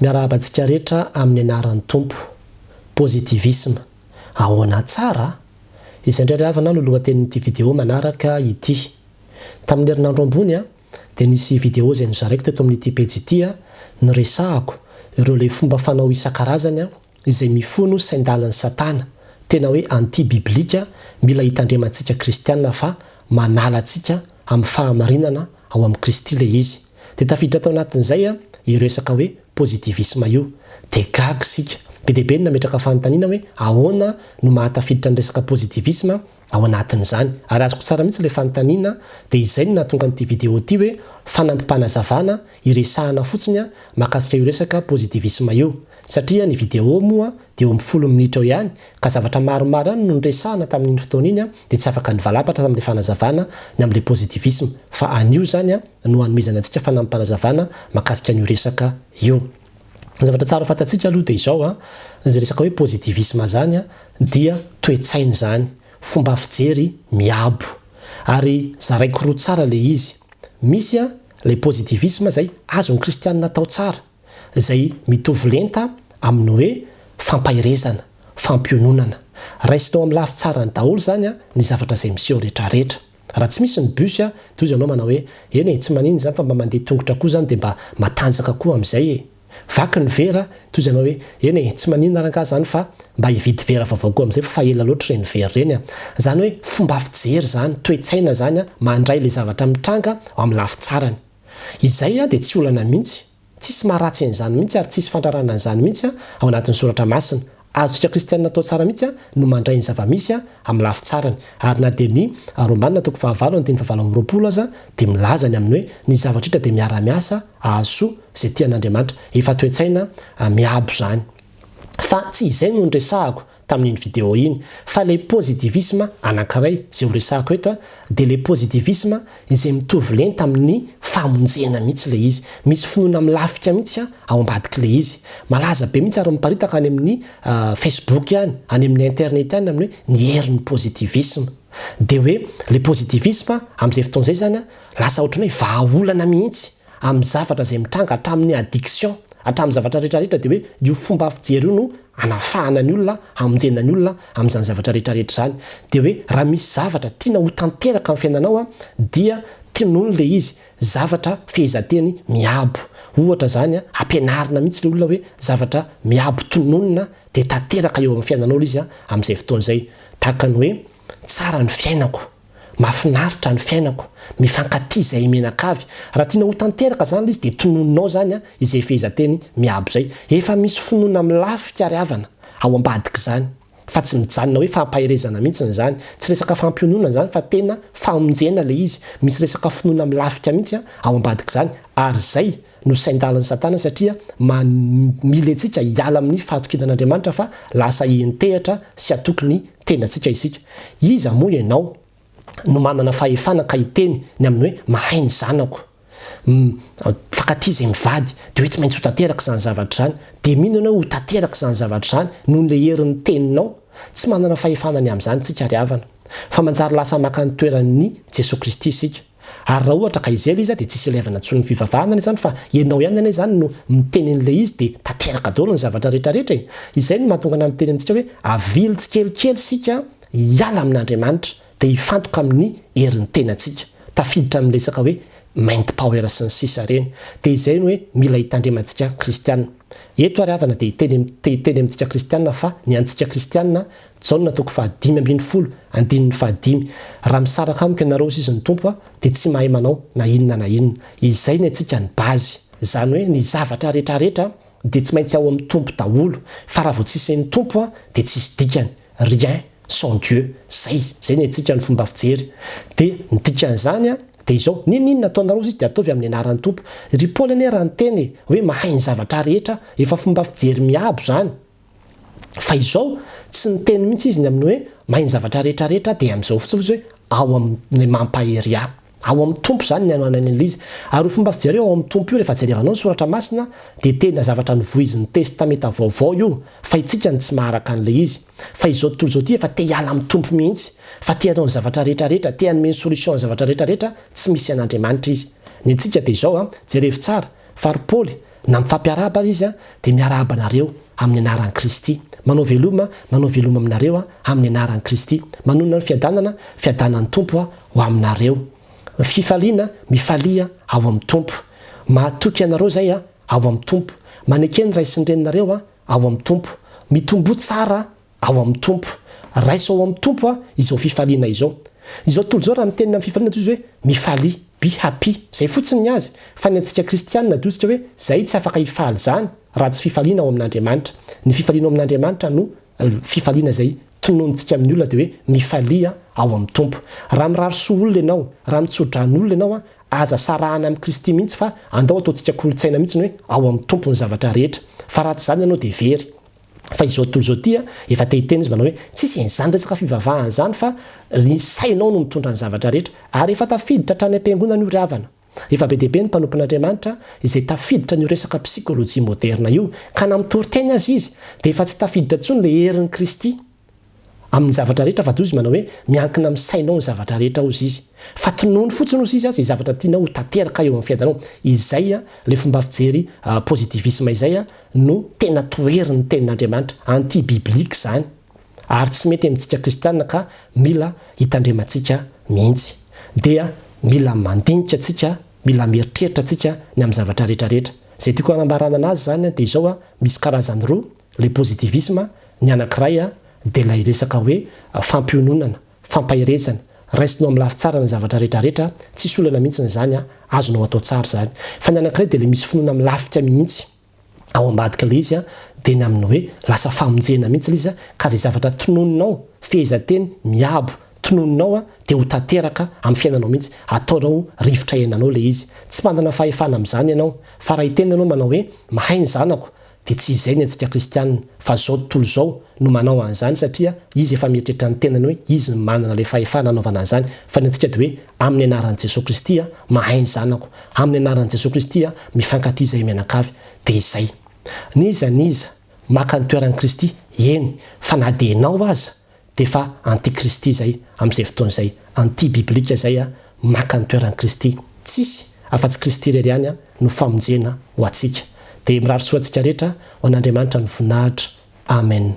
Miarahaba antsika rehetra amin'ny anaran'ny Tompo. Positivisme. Ahoana tsara a? Izay indray ry havana no lohatenin'ity video manaraka ity. Tamin'ny herinandro ambony dia nisy video izay nozaraiko teto amin'ity pejy ity niresahako ireo ilay fomba fanao isan-karazany izay mifono sain-dalan'i Satana, tena hoe anti-biblika, mila hitandremantsika kristiana fa manala antsika amin'ny fahamarinana ao amin'i Kristy ilay izy. Dia tafiditra tao anatin'izay io resaka hoe positivisme io. Dia gaga isika. Be dia be ny nametraka fanontaniana hoe ahoana no mahatafiditra ny resaka positivisme ao anatin'izany. Ary azoko tsara mihitsy ilay fanontaniana, dia izay no nahatonga an'ity video ity hoe fanampim-panazavana hiresahana fotsiny mahakasika io resaka positivisme io. Satria ny video moa dia eo amin'ny folo minitra eo ihany, ka zavatra maromaro ihany no noresahana tamin'iny fotoana iny dia tsy afaka nivalapatra tamin'ilay fanazavana ny amin'ilay positivisme. Fa anio izany no hanomezana antsika fanampim-panazavana mahakasika an'io resaka io. Ny zavatra tsara ho fantatsika aloha dia izao an, izay resaka hoe positivisme izany dia toe-tsaina izany, fomba fijery miabo. Ary zaraiko roa tsara ilay izy. Misy ilay positivisme izay azon'ny kristianina atao tsara, izay mitovy lenta amin'ny hoe fampaherezana, fampiononana. Raisinao amin'ny lafy tsarany daholo izany ny zavatra izay miseho retraretra. Raha tsy misy ny bus dia hozy ianao manao hoe, eny e, tsy maninona izany fa mba mandeha tongotra koa izany dia mba matanjaka koa amin'izay e. Vaky ny vera dia hozy ianao hoe, eny e, tsy maninona rangaha izany fa mba hividy vera vaovao koa amin'izay fa fa ela loatra ireny vera ireny a. Izany hoe fomba fijery izany, toe-tsaina izany mandray ilay zavatra mitranga ao amin'ny lafy tsarany. Izay dia tsy olana mihitsy. Tsisy maharatsy an'izany mihitsy ary tsisy fandrarana an'izany mihitsy ao anatin'ny soratra masina. Azontsika kristianina atao tsara mihitsy no mandray ny zava-misy amin'ny lafy tsarany. Ary na dia ny Romana toko fahavalo andininy fahavalo amby 20 aza dia milaza ny amin'ny hoe ny zavatra rehetra dia miara-miasa hahasoa izay tia an'Andriamanitra. Efa toe-tsaina miabo izany. Fa tsy izay no noresahako tamin'iny vidéo iny fa ilay positivisme anankiray izay ho resahako eto dia ilay positivisme izay mitovy lenta amin'ny famonjena mihitsy ilay izy. Misy finoana milafika mihitsy ao ambadik'ilay izy. Malaza be mihitsy ary miparitaka any amin'ny Facebook any, any amin'ny internet any amin'ny hoe ny herin'ny positivisme. Dia hoe ilay positivisme amin'izay fotoana izay izany lasa ohatran'ny hoe vahaolana mihitsy amin'ny zavatra izay mitranga hatramin'ny addiction, hatramin'ny zavatra rehetra rehetra dia hoe io fomba fijery io no hanafahana ny olona, hamonjena ny olona amin'izany zavatra rehetra rehetra izany. Dia hoe raha misy zavatra tiana ho tanteraka amin'ny fiainanao an, dia tonony ilay izy, zavatra fehezanteny miabo. Ohatra izany an, ampianarina mihitsy ilay olona hoe zavatra miabo tononina dia tanteraka eo amin'ny fiainanao ilay izy an, amin'izay fotoana izay. Tahaka ny hoe tsara ny fiainako. Mahafinaritra ny fiainako, mifankatia izay mianakavy. Raha tiana ho tanteraka izany ilay izy dia tononinao izany izay fehezanteny miabo izay. Efa misy finoana milafika ry havana ao ambadik'izany fa tsy mijanona hoe fampaherezana mihitsy izany. Tsy resaka fampiononana izany fa tena famonjena ilay izy. Misy resaka finoana milafika mihitsy ao ambadik'izany ary izay no sain-dalan'i Satana satria mamily antsika hiala amin'ny fahatokiana an'Andriamanitra fa lasa hiantehatra sy hatoky ny tenantsika isika. Iza moa ianao no manana fahefana ka hiteny ny amin'ny hoe mahay ny zanako, mifankatia izay mivady, dia hoe tsy maintsy ho tanteraka izany zavatra izany? Dia mino ianao hoe ho tanteraka izany zavatra izany noho ilay herin'ny teninao? Tsy manana fahefana ny amin'izany isika ry havana. Fa manjary lasa maka ny toeran'i Jesoa Kristy isika. Ary raha ohatra ka izay ilay izy dia tsisy ilaivana intsony ny fivavahana anie izany fa ianao ihany anie izany no miteny an'ilay izy dia tanteraka daholo ny zavatra rehetra rehetra e! Izay no mahatonga anah miteny amintsika hoe avily tsikelikely isika hiala amin'Andriamanitra dia hifantoka amin'ny herin'ny tenantsika, tafiditra amin'ny resaka hoe mind power sy ny sisa ireny. Dia izay no hoe mila hitandremantsika kristiana. Eto ary havana dia hiteny te hiteny amintsika kristiana fa ny antsika kristiana Jaona toko faha-15 andininy fahadimy, Raha misaraka amiko ianareo hoy izy ny Tompo a, dia tsy mahay manao na inona na inona. Izay ny antsika ny base. Izany hoe ny zavatra retraretra dia tsy maintsy ao amin'ny Tompo daholo. Fa raha vao tsisy ny Tompo a, dia tsisy dikany. Rien sans Dieu. Zay. Zay ny antsika ny fomba fijery. Dia ny dikan'izany a, dia izao, n'inon'inona ataonareo hoy izy dia ataovy amin'ny anaran'ny Tompo. Ry Paoly anie raha niteny e, hoe mahay ny zavatra rehetra, efa fomba fijery miabo izany. Fa izao, tsy niteny mihitsy izy ny amin'ny hoe mahay ny zavatra rehetra rehetra dia amin'izao fotsiny fotsiny hoe ao amin'ny mampahery ahy. Ao amin'ny Tompo izany ny hananany an'ilay izy. Ary io fomba fijery io ao amin'ny Tompo io rehefa jerevanao ny soratra masina dia tena zavatra novoizin'ny testamenta vaovao io fa itsika no tsy maharaka an'ilay izy. Fa izao tontolo izao ity efa te hiala amin'ny Tompo mihitsy fa te hanao ny zavatra rehetra rehetra, te hanome ny solution ny zavatra rehetra rehetra tsy misy an'Andriamanitra izy. Ny antsika dia izao an, jerevo tsara fa ry Paoly. Na mifampiarahaba aza izy dia miarahaba anareo amin'ny anaran'i Kristy. Manao veloma, manao veloma aminareo amin'ny anaran'i Kristy. Manonona ny fiadanana, fiadanan'ny Tompo ho aminareo. Ny fifaliana, mifalia ao amin'ny Tompo. Mahatoky anareo izay ao amin'ny Tompo. Maneke ny ray sy ny reninareo ao amin'ny Tompo. Mitomboa tsara ao amin'ny Tompo. Raiso ao amin'ny Tompo izao fifaliana izao. Izao tontolo izao raha miteny ny amin'ny fifaliana dia izy hoe mifalia, be happy. Izay fotsiny ny azy. Fa ny antsika kristianina dia hoy isika hoe izay tsy afaka hifaly izany raha tsy fifaliana ao amin'Andriamanitra. Ny fifaliana ao amin'Andriamanitra no fifaliana izay tononintsika amin'ny olona dia hoe mifalia ao amin'ny Tompo. Raha mirary soa olona ianao, raha mitso-drano olona ianao, aza sarahana amin'i Kristy mihitsy fa andao ataontsika kolontsaina mihitsy ny hoe ao amin'ny Tompo ny zavatra rehetra. Fa raha tsy izany ianao dia very. Fa izao tontolo izao ity efa te hiteny izy manao hoe tsisy an'izany resaka fivavahana izany fa ny sainao no mitondra ny zavatra rehetra. Ary efa tafiditra hatrany am-piangonana io ry havana. Efa be dia be ny mpanompon'Andriamanitra izay tafiditra an'io resaka psychologie moderna io ka na mitory teny aza izy dia efa tsy tafiditra intsony ilay herin'i Kristy amin'ny zavatra rehetra fa dozy manao hoe miankina amin'ny sainao ny zavatra rehetra hozy izy fa tonony fotsiny hozy izy izay zavatra tianao ho tanteraka eo amin'ny fiainanao. Izay ilay fomba fijery positivisme izay no tena toherin'ny tenin'Andriamanitra, anti-biblique izany ary tsy mety amintsika kristiana ka mila hitandremantsika mihitsy. Dia mila mandinika tsika, mila mieritreritra tsika ny amin'ny zavatra rehetra rehetra. Izay tiako hanambarana anazy izany dia izao, misy karazany roa ilay positivisme, ny anankiray dia ilay resaka hoe fampiononana, fampaherezana, raisinao amin'ny lafy tsara ny zavatra rehetra rehetra, tsisy olana mihitsy izany, azonao atao tsara izany. Fa ny anankiray dia ilay misy finoana milafika mihitsy ao ambadika ilay izy dia ny amin'ny hoe lasa famonjena mihitsy ilay izy ka izay zavatra tononinao, fehezanteny miabo tononinao dia ho tanteraka amin'ny fiainanao mihitsy, ataonao rivotra iainanao ilay izy. Tsy manana fahefana amin'izany ianao fa raha hiteny ianao manao hoe mahay ny zanako dia tsy izay ny antsika kristianina fa zao tontolo izao no manao an'izany satria izy efa mieritreritra ny tenany hoe izy no manana ilay fahefana hanaovana an'izany fa ny antsika dia hoe amin'ny anaran'i Jesoa Kristy aho mahay ny zanako amin'ny anaran'i Jesoa Kristy aho mifankatia izahay mianakavy dia izay n'iza n'iza maka ny toeran'i Kristy eny fa na dia ianao aza dia efa anti-Kristy izay amin'izay fotoana izay, anti-biblika izay maka ny toeran'i Kristy. Tsisy afa-tsy Kristy irery ihany no famonjena ho antsika. Dia mirary soa antsika rehetra ho an'Andriamanitra ny voninahitra. Amen.